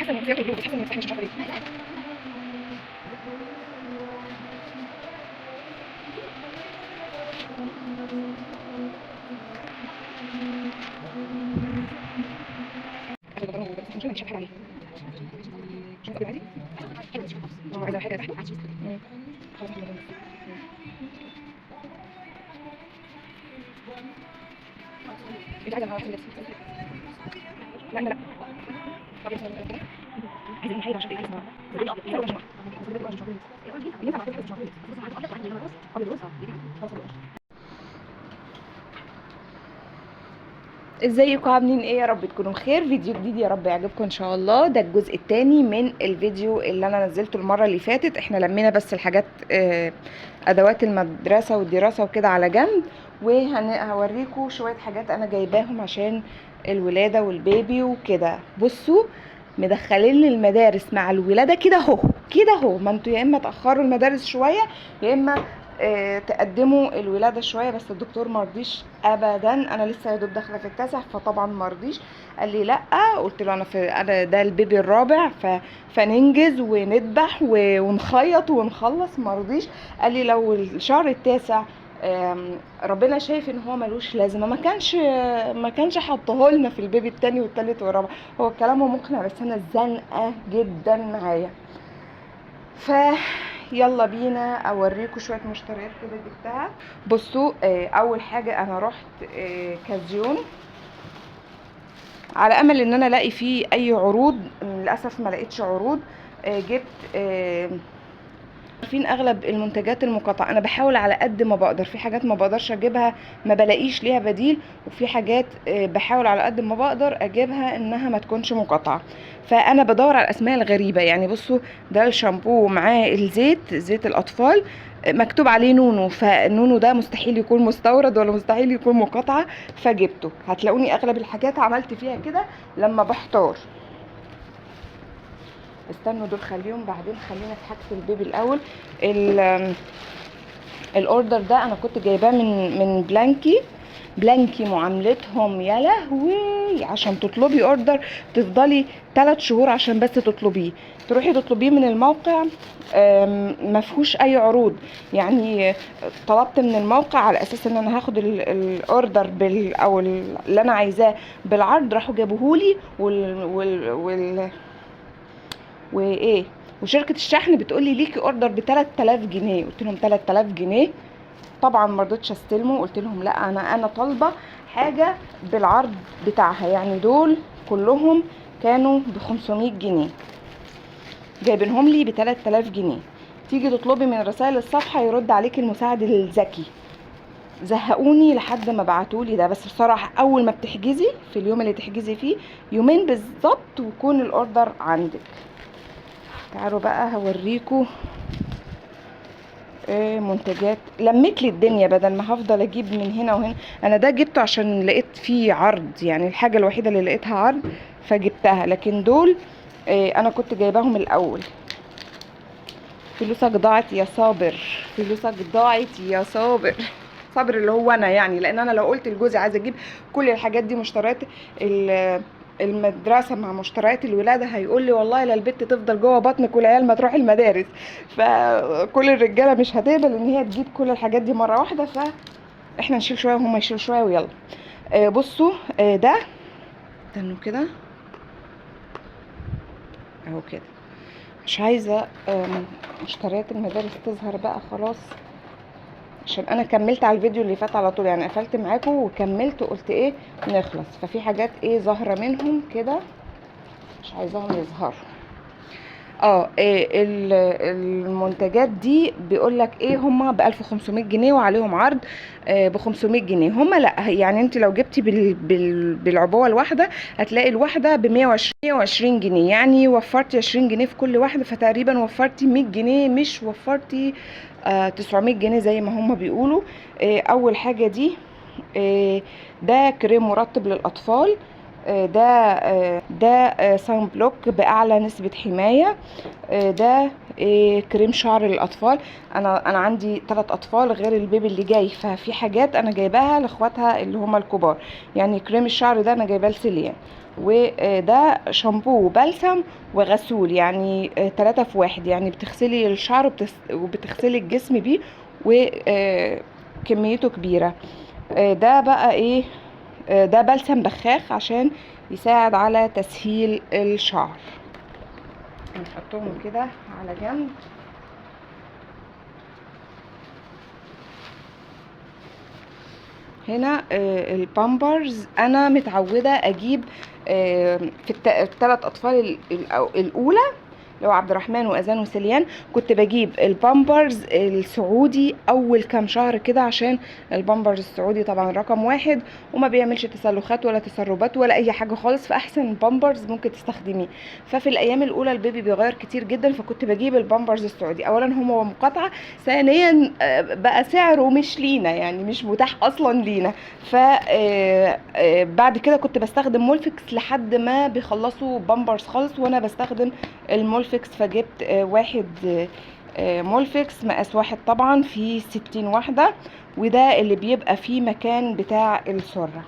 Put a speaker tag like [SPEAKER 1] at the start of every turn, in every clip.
[SPEAKER 1] حاسه ان نفسي اكل بس حاسه ان نفسي مش عارفه ليه. اخد بطلون بس مش عارفه حاجة عليه. مش عارفه عادي. اه عايزه حاجة تحت. خلاص هاخد بطلون. انت عايزه حاجة لبس؟ لا لا. طب يا كده عايزين حاجة عشان ايه؟ ازيكم عاملين ايه؟ يا رب تكونوا بخير. فيديو جديد يا رب يعجبكم ان شاء الله. ده الجزء الثاني من الفيديو اللي انا نزلته المرة اللي فاتت. احنا لمينا بس الحاجات ادوات المدرسة والدراسة وكده على جنب، وهوريكم شوية حاجات انا جايباهم عشان الولادة والبيبي وكده. بصوا مدخلين لي المدارس مع الولادة كده اهو كده اهو. ما انتوا يا اما تاخروا المدارس شوية يا اما تقدموا الولادة شوية، بس الدكتور مرضيش ابدا. انا لسه يا دوب داخله في التاسع، فطبعا مرضيش، قال لي لا. قلت له انا ده البيبي الرابع، فننجز ونذبح ونخيط ونخلص. مرضيش، قال لي لو الشهر التاسع ربنا شايف ان هو ملوش لازمه ما كانش حطه لنا في البيبي التاني والتالت والرابع. هو كلامه مقنع، بس انا زنقه جدا معايا. فيلا بينا اوريكم شوية مشتريات كده جبتها. بصوا اول حاجة انا رحت كازيون على امل ان انا الاقي فيه اي عروض. للاسف ما لقيتش عروض. جبت عارفين اغلب المنتجات المقاطعة، انا بحاول على قد ما بقدر. في حاجات ما بقدرش اجيبها، ما بلاقيش ليها بديل، وفي حاجات بحاول على قد ما بقدر اجيبها انها ما تكونش مقاطعه. فانا بدور على الاسماء الغريبة. يعني بصوا ده الشامبو معاه الزيت، زيت الاطفال، مكتوب عليه نونو، فالنونو ده مستحيل يكون مستورد ولا مستحيل يكون مقاطعه، فجبته. هتلاقوني اغلب الحاجات عملت فيها كده لما بحتار. استنوا دول خليهم بعدين، خلينا في حاجة البيبي الاول. ال order ده انا كنت جايباه من بلانكي. بلانكي معاملتهم يا لهوي، عشان تطلبي order تفضلي 3 شهور عشان بس تطلبيه. تروحي تطلبيه من الموقع ما فيهوش اي عروض. يعني طلبت من الموقع على اساس ان انا هاخد ال order او اللي انا عايزاه بالعرض، راحوا جابوهولي وال وايه، وشركه الشحن بتقولي ليكي order ب 3000 جنيه. قلت لهم 3000 جنيه؟ طبعا ما رضيتش استلمه. قلت لهم لا، انا طالبه حاجة بالعرض بتاعها. يعني دول كلهم كانوا ب 500 جنيه، جايبينهم لي ب 3000 جنيه. تيجي تطلبي من رسائل الصفحة يرد عليك المساعد الذكي. زهقوني لحد ما بعتولي ده. بس بصراحة اول ما بتحجزي في اليوم اللي تحجزي فيه، يومين بالظبط ويكون ال order عندك. تعالوا بقى هوريكم منتجات لمت لي الدنيا، بدل ما هفضل اجيب من هنا وهنا. انا ده جبته عشان لقيت فيه عرض، يعني الحاجة الوحيدة اللي لقيتها عرض فجبتها. لكن دول انا كنت جايباهم الاول. فلوسك ضاعت يا صابر، فلوسك ضاعت يا صابر. صابر اللي هو انا يعني، لان انا لو قلت لجوزي عايزه اجيب كل الحاجات دي مشتريات المدرسة مع مشتريات الولادة، هيقول لي والله لا البت تفضل جوه بطنك والعيال ما تروح المدارس. فكل الرجالة مش هتقبل ان هي تجيب كل الحاجات دي مرة واحدة، فاحنا نشيل شوية وهم يشيلوا شوية ويلا. بصوا ده استنوا كده اهو كده. مش عايزه مشتريات المدارس تظهر بقى خلاص، عشان انا كملت على الفيديو اللي فات على طول، يعني قفلت معاكم وكملت وقلت ايه نخلص. ففي حاجات ايه ظاهره منهم كده مش عايزاهم يظهروا. المنتجات دي بيقول لك ايه، هما ب 1500 جنيه وعليهم عرض ب 500 جنيه. هما لا، يعني انت لو جبتي بالعبوه الواحدة هتلاقي الواحدة ب 120 جنيه، يعني وفرتي 20 جنيه في كل واحدة، فتقريبا وفرتي 100 جنيه، مش وفرتي 900 جنيه زي ما هما بيقولوا. اول حاجة دي ده كريم مرطب للاطفال، ده sun block باعلى نسبه حماية، ده إيه كريم شعر للاطفال. انا عندي 3 اطفال غير ال baby اللي جاي، ففي حاجات انا جايباها لاخواتها اللي هما الكبار. يعني كريم الشعر ده انا جايباه لسيليان، وده شامبو وبلسم وغسول، يعني 3 في 1، يعني بتغسلي الشعر وبتغسلي الجسم بيه، وكميته كبيرة. ده بقى ايه، ده بلسم بخاخ عشان يساعد على تسهيل الشعر. نحطهم كده على جنب. هنا البامبرز انا متعوده اجيب في الثلاث اطفال الاولى اللي هو عبد الرحمن واذان وسليان، كنت بجيب البامبرز السعودي اول كام شهر كده، عشان البامبرز السعودي طبعا رقم 1 وما بيعملش تسلخات ولا تسربات ولا اي حاجة خالص، فاحسن بامبرز ممكن تستخدميه. ففي الايام الاولى ال baby بيغير كتير جدا، فكنت بجيب البامبرز السعودي. اولا هو مقاطعه، ثانيا بقى سعره مش لينا، يعني مش متاح اصلا لينا. ف بعد كده كنت بستخدم مولفكس لحد ما بيخلصوا بامبرز خالص، وانا بستخدم المولفكس. فجبت واحد مولفكس مقاس 1 طبعا في 60 واحدة، وده اللي بيبقى فيه مكان بتاع السرة.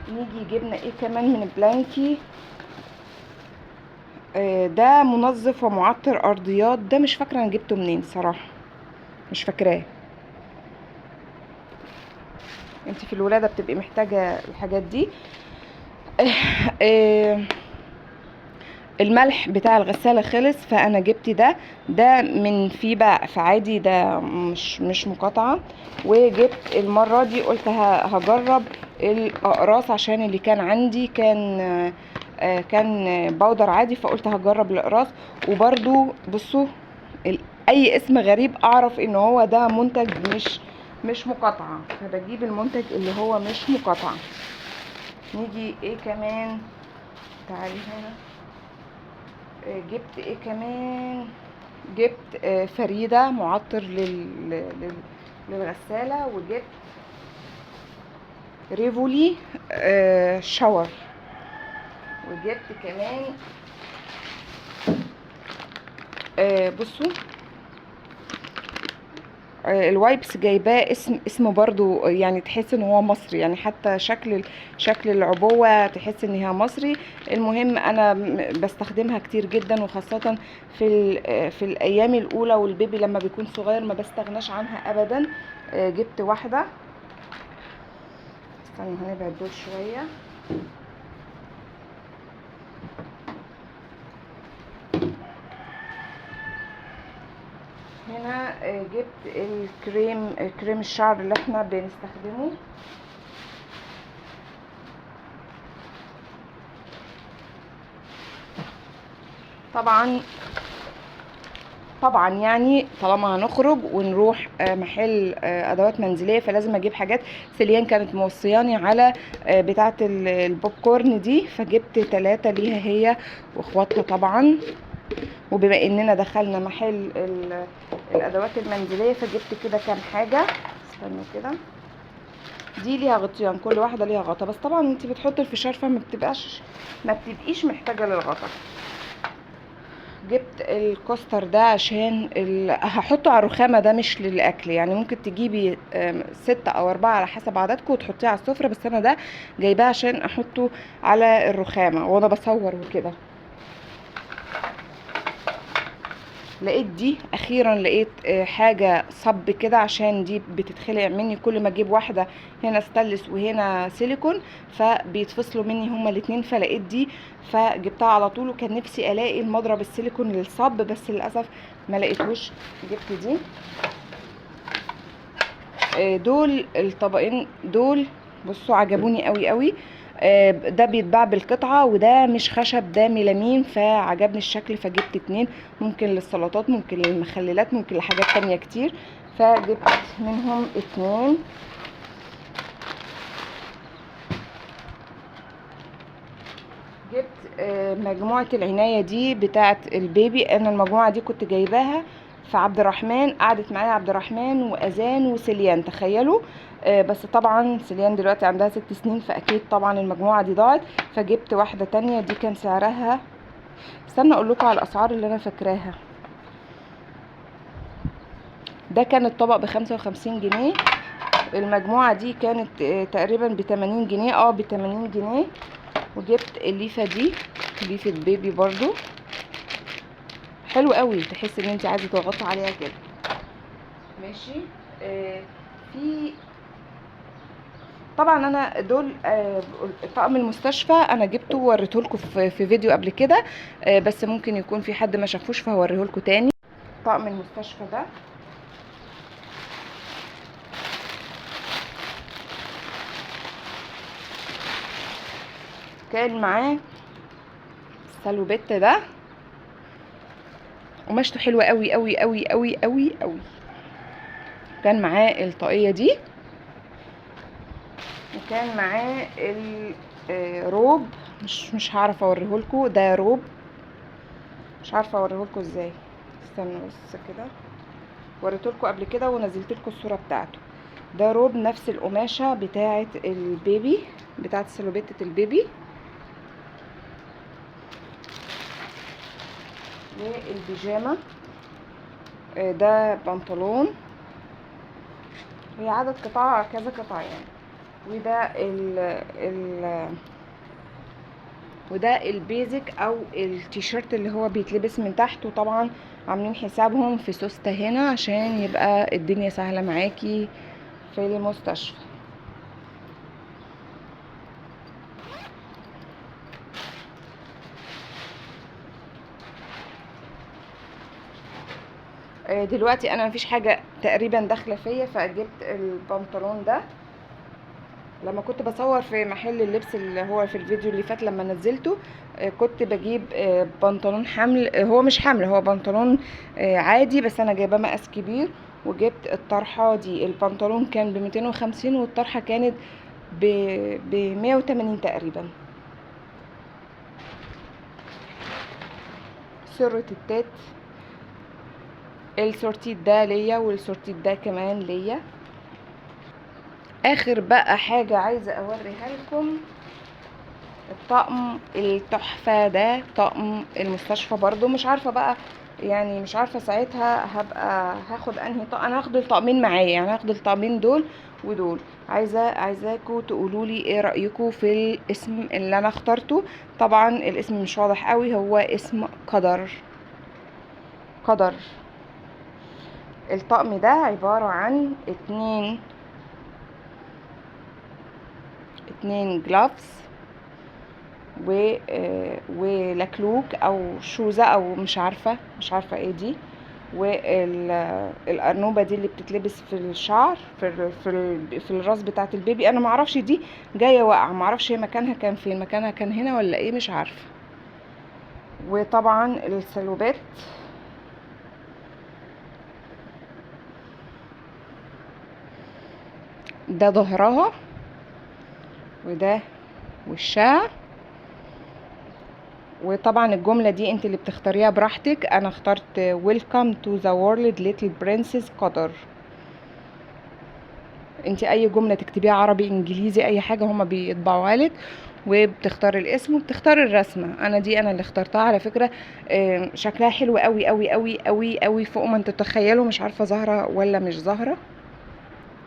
[SPEAKER 1] نيجي جبنا ايه كمان من بلانكي، ده منظف ومعطر ارضيات. ده مش فاكرة انا جبته منين صراحة، مش فاكراه. انت في الولادة بتبقي محتاجة الحاجات دي. الملح بتاع الغسالة خلص، فأنا جبت ده من فيبا فعادي، ده مش مقاطعة. وجبت المرة دي قلت هجرب الأقراص، عشان اللي كان عندي كان باودر عادي، فقلت هجرب الأقراص. وبرده بصوا أي اسم غريب أعرف إن هو ده منتج مش مقاطعة، فبجيب المنتج اللي هو مش مقاطعة. نيجي إيه كمان، تعالي هنا. جبت ايه كمان، جبت فريدة معطر للغسالة، وجبت ريفولي شاور، وجبت كمان بصوا ال wipes جايباه اسمه برضو، يعني تحس ان هو مصري، يعني حتى شكل العبوة تحس ان هي مصري. المهم انا بستخدمها كتير جدا، وخاصة في الايام الاولى وال baby لما بيكون صغير ما بستغناش عنها ابدا. جبت واحدة، استنى هنبعد دول شوية. هنا جبت الكريم الشعر اللي احنا بنستخدمه. طبعا يعني طالما هنخرج ونروح محل ادوات منزلية فلازم اجيب حاجات. سيليان كانت موصياني على بتاعه البوب كورن دي، فجبت 3 ليها هي واخواتها طبعا. وبما اننا دخلنا محل الادوات المنزلية فجبت كده كام حاجة. استنوا كده، دي ليها غطيان، كل واحدة ليها غطا، بس طبعا انت بتحطي الفشار فما بتبقيش محتاجه للغطا. جبت ال coaster ده عشان هحطه على الرخامه، ده مش للاكل، يعني ممكن تجيبي 6 او 4 على حسب عددكم وتحطيه على السفرة، بس انا ده جايباه عشان احطه على الرخامه وانا بصور وكده. لقيت دي اخيرا، لقيت حاجة صب كده، عشان دي بتتخلع مني كل ما اجيب واحدة هنا ستانلس وهنا سيليكون فبيتفصلوا مني هما الاتنين، فلقيت دي فجبتها على طول. وكان نفسي الاقي المضرب السيليكون للصب بس للاسف ما لقيتهوش، جبت دي. دول الطبقين دول بصوا عجبوني قوي قوي. ده بيتباع بالقطعة وده مش خشب، ده ميلامين، فعجبني الشكل فجبت 2، ممكن للسلطات، ممكن للمخللات، ممكن لحاجات تانية كتير، فجبت منهم 2. جبت مجموعة العناية دي بتاعة البيبي. انا المجموعة دي كنت جايباها في عبد الرحمن، قعدت معايا عبد الرحمن واذان وسيليان، تخيلوا. بس طبعا سيليان دلوقتي عندها 6 سنين، فاكيد طبعا المجموعة دي ضاعت، فجبت واحدة تانية. دي كان سعرها استنى اقول لكم على الاسعار اللي انا فاكراها. ده كان الطبق ب55 جنيه. المجموعة دي كانت تقريبا ب80 جنيه، ب80 جنيه. وجبت الليفة دي، ليفة بيبي برضو حلو قوي، تحس ان انت عايزة تضغطي عليها كده. ماشي. في طبعا انا دول طقم المستشفى انا جبته ووريته لكم في فيديو قبل كده، بس ممكن يكون في حد ما شافوش فهوريه لكم تاني. طقم المستشفى ده كان معاه السالوبيت ده، قماشته حلوة قوي قوي قوي قوي قوي قوي. كان معاه الطاقية دي، وكان معاه الروب، مش هعرف اوريهولكوا، ده روب مش عارفه اوريهولكوا ازاي، استنوا بس كده، وريتهولكوا قبل كده ونزلتلكوا الصورة بتاعته. ده روب نفس القماشه بتاعه البيبي، بتاعه سلوبيتة البيبي. والبيجامه، ده بنطلون، هي عدد قطع كذا قطعه يعني. وده ال ال وده ال basic او التيشيرت اللي هو بيتلبس من تحت، وطبعا عاملين حسابهم في سوستة هنا عشان يبقى الدنيا سهلة معاكي في المستشفى. دلوقتي انا مفيش حاجة تقريبا داخلة فيا، فجبت البنطلون ده. لما كنت بصور في محل اللبس اللي هو في الفيديو اللي فات لما نزلته، كنت بجيب بنطلون حمل، هو مش حمل، هو بنطلون عادي بس انا جايباه مقاس كبير. وجبت الطرحة دي، البنطلون كان ب250 والطرحه كانت ب180 تقريبا. سرة التات، السورتيت ده ليا والسورتيت ده كمان ليا. اخر بقى حاجة عايزة اوريها لكم، الطقم التحفة ده، طقم المستشفى برضو. مش عارفة بقى يعني، مش عارفة ساعتها هبقى هاخد انهي طقم. انا هاخد الطقمين معايا يعني، هاخد الطقمين دول ودول. عايزاكوا تقولوا لي ايه رأيكم في الاسم اللي انا اخترته. طبعا الاسم مش واضح قوي، هو اسم قدر. قدر. الطقم ده عبارة عن اتنين جلافز ولكلوك او شوزة او مش عارفة ايه دي، والارنوبة دي اللي بتتلبس في الشعر في الراس بتاعت البيبي. انا معرفش دي جاية واقعة، معرفش هي مكانها كان فين، مكانها كان هنا ولا ايه، مش عارفة. وطبعا السلوبات، ده ظهرها وده وشها. وطبعا الجملة دي انت اللي بتختاريها براحتك، انا اخترت welcome to the world little princess قدر. انت اي جملة تكتبيها عربي انجليزي اي حاجة هما بيطبعوها لك، وبتختاري الاسم وبتختاري الرسمة. انا دي انا اللي اخترتها على فكرة، شكلها حلو قوي قوي قوي قوي قوي فوق ما انتوا تتخيلوا. مش عارفة زهرة ولا مش زهرة.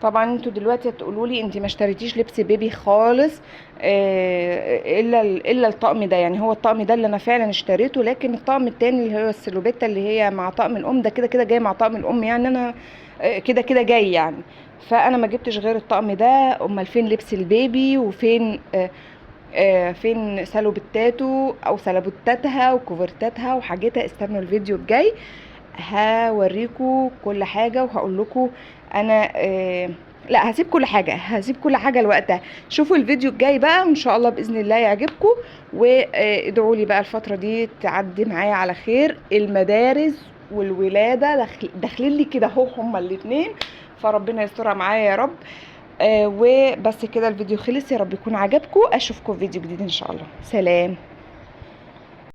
[SPEAKER 1] طبعا انتوا دلوقتي هتقولوا لي انت ما اشتريتيش لبس بيبي خالص، الا الطقم ده، يعني هو الطقم ده اللي انا فعلا اشتريته، لكن الطقم التاني اللي هو السلوبيتا اللي هي مع طقم الام ده كده كده جاي مع طقم الام، يعني انا، كده كده جاي يعني، فانا ما جبتش غير الطقم ده. امال فين لبس البيبي وفين، فين سلوبتاته او سلبوتاتها وكوفرتاتها وحاجتها؟ استنوا الفيديو الجاي هوريكم كل حاجة وهقول لكم انا، لا هسيب كل حاجة، هسيب كل حاجة لوقتها. شوفوا الفيديو الجاي بقى وان شاء الله باذن الله يعجبكم، وادعوا لي بقى الفترة دي تعدي معايا على خير. المدارس والولاده داخلين لي كده اهو هما الاتنين، فربنا يسترها معايا يا رب. وبس كده الفيديو خلص، يا رب يكون عجبكم. اشوفكم في فيديو جديد ان شاء الله. سلام.